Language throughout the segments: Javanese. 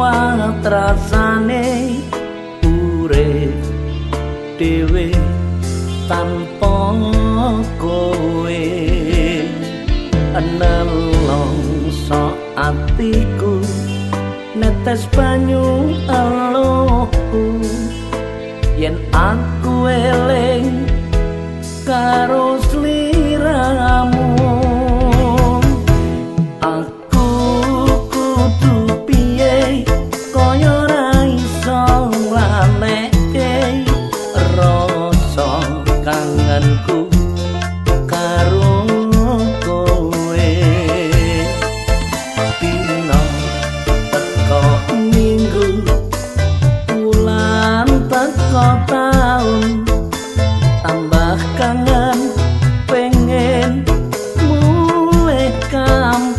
Kuat rasane urip dhewe tanpa kowe. Nelongso atiku, netes banyu eluhku, yen aku eling karo sliramu. Aku kudu piye, kaya ora iso nglaleke rasa kangenku karo kowe. Dina teko minggu, wulan teko taun, tambah kangen pengen mulih kampung.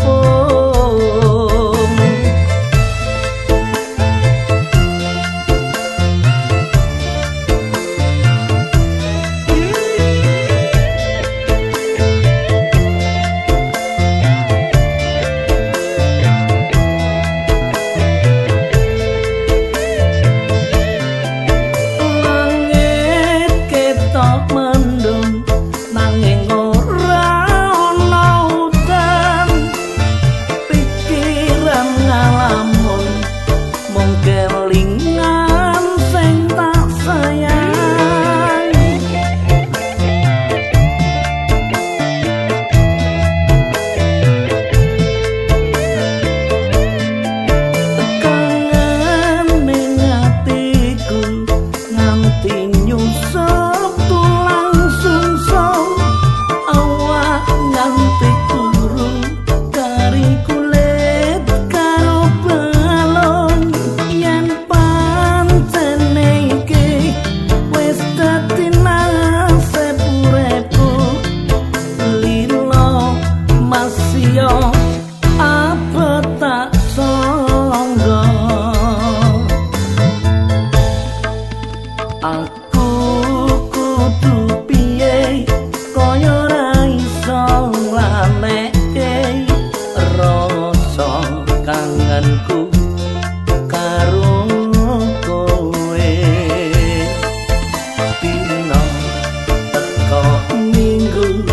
Langit ketok mendung nanging ora ana udan, pikiran ngalamun mung kelingan sing tak sayang. Kangen ning atiku nganti nyusup tulang sungsum, awak nganti kuru kari kulit karo balung. Yen pancene iki wis dadi nasib uripku, lilo masih apa tak sangga. Aku kudu piye, kaya ora iso nglaleke rasa kangenku karo kowe. Dina teko minggu,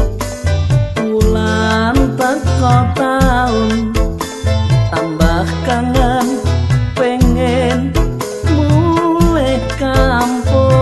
wulan teko taun, tambah kangen pengen mulih kampung.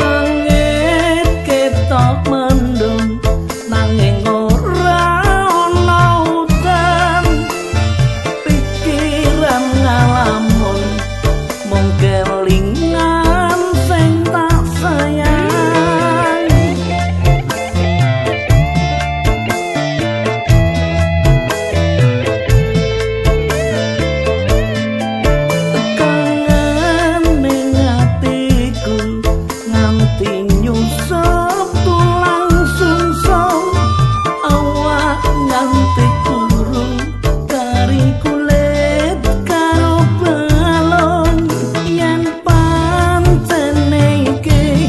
Langit ketok mendung nanging ora ana udan, pikiran ngalamun mung kelingan sing tak sayang. Kangen ning atiku nganti nyusup tulang sungsum, awak nganti kuru kari kulit karo balung. Yen pancene iki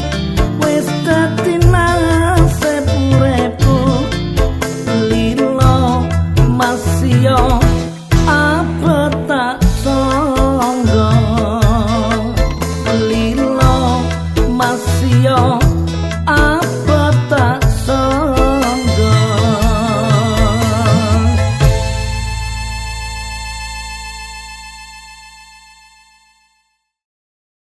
wis dadi nasib uripku, lilo masih apa tak sangga. Lilo masih